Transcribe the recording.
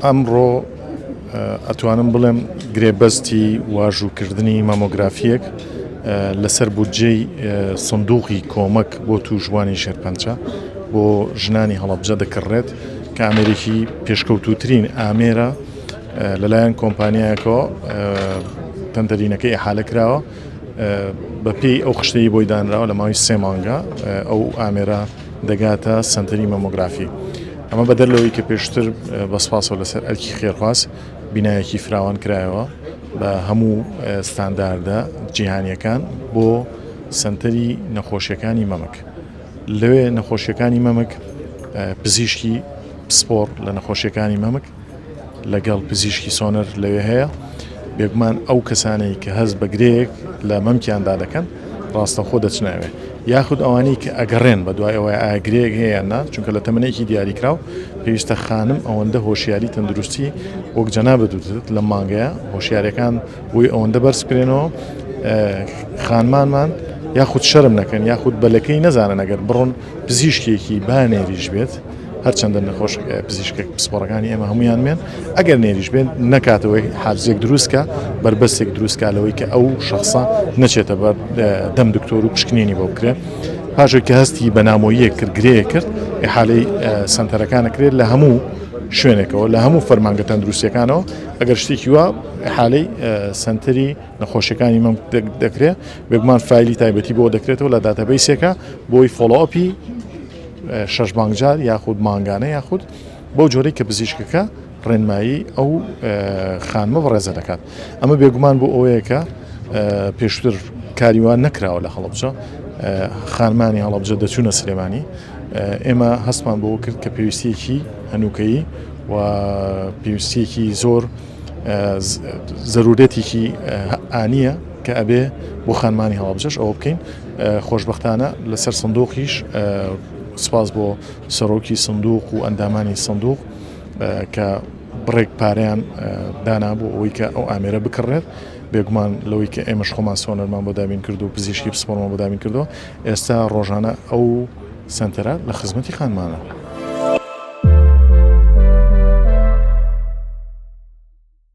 ئەمڕۆ ئەتوانم بڵێم گرێبەستی واژووکردنی مامۆگرافییەک لەسەر بودجەی سندوقی کۆمەک بۆ تووشبووانی شێرپەنجە بۆ ژنانی هەڵەبجە دەکڕێت کە ئامێرێکی پێشکەوتووترین ئامێرە لەلایەن کۆمپانیایەکەوە تەندەرینەکەی ئەحالە کراوە بەپێی ئەو خشتەی بۆی دانراوە لە ماوەی سێ مانگە ئەو ئامێرە دەگاتە سەنتەری مەمۆگرافی. ئەمە بەدەر لەوەی کە پێشتر بە سپاسەوە لەسەر ئەرکی خێرخواز بینایەکی فراوان کرایەوە بە هەموو ستانداردە جیهانیەکان بۆ سەنتەری نەخۆشیەکانی مەمک. لەوێ نەخۆشیەکانی مەمک پزیشکی پسپۆڕ لە نەخۆشیەکانی مەمک لەگەڵ پزیشکی سۆنەر لەوێ هەیە، بێگومان ئەو کەسانەی کە هەست بە گرێیەک لە مەمکیاندا دەکەن ڕاستەوخۆ دەچنە ئەوێ، یاخود ئەوانەی کە ئەگەڕێن بە دوای ئەوەی ئایا گرێیەک هەیە یان نا، چونکە لە تەمەنێکی دیاریکراو پێویستە خانم ئەوەندە هۆشیاری تەندروستی وەک جەنابت وتت لەم مانگەیە هۆشیاریەکان بۆی ئەوەندە بەرز بکرێنەوە خانمانمان یاخود شەرم نەکەن یاخود بەلەکەی نەزانن ئەگەر بڕۆن پزیشکێکی با نێریش بێت هەرچەندە نەخۆش پزیشکە پسپۆڕەکانی ئێمە هەمویان مێن ئەگەر نێریش بێن نەکاتەوەی حاجزێک دروستکە بەربەستێک دروستکە لەوەی کە ئەو شخصە نەچێتە بەر دەم دکتۆر و پشکنینی بۆ بکرێ پاشێک کە هەستی بە نامۆییەک کرد گرەیە کرد ئیحالەی سنتەرەکانە کرێت لە هەموو شوێنێکەوە لە هەموو فەرمانگە تەندروستیەکانەوە ئەگەر شتێکی وا ئیحالەی سنتەری نەخۆشیەکانی مەمک دەکرێت بێگومان فایلی تایبەتی بۆ دەکرێتەوە لە database ێکە بۆی follow-up ی شەش مانگ جار یاخود مانگانە یاخود بەو جۆرەی کە پزیشکەکە ڕێنمایی ئەو خانمە بەڕێزە دەکات ئەمە بێگومان بۆ ئەوەیە کە پێشتر کاریوان نەکراوە لە هەڵەبجە خانمانی هەڵەبجە دەچوونە سلێمانی ئێمە هەستمان بۆ کرد کە پێویستیەکی هەنووکەیی و پێویستیەکی زۆر زەرورەتێکی ئانیە کە ئەبێ بۆ خانمانی هەڵەبجەش ئەوە بکەین خۆشبەختانە لەسەر سندوقیش سپاس بۆ سەرۆکی سندوق و ئەندامانی سندوق کە بڕێک پارەیان دانا بۆ ئەوەی کە ئەو ئامێرە بکڕێت بێگومان لەوەی کە ئێمەش خۆمان سۆنەرمان بۆ دابین کرد و پزیشکی پسپۆرمان بۆ دابین کردو ئێستا ڕۆژانە ئەو سنتەرە لە خزمەتی خانمانە.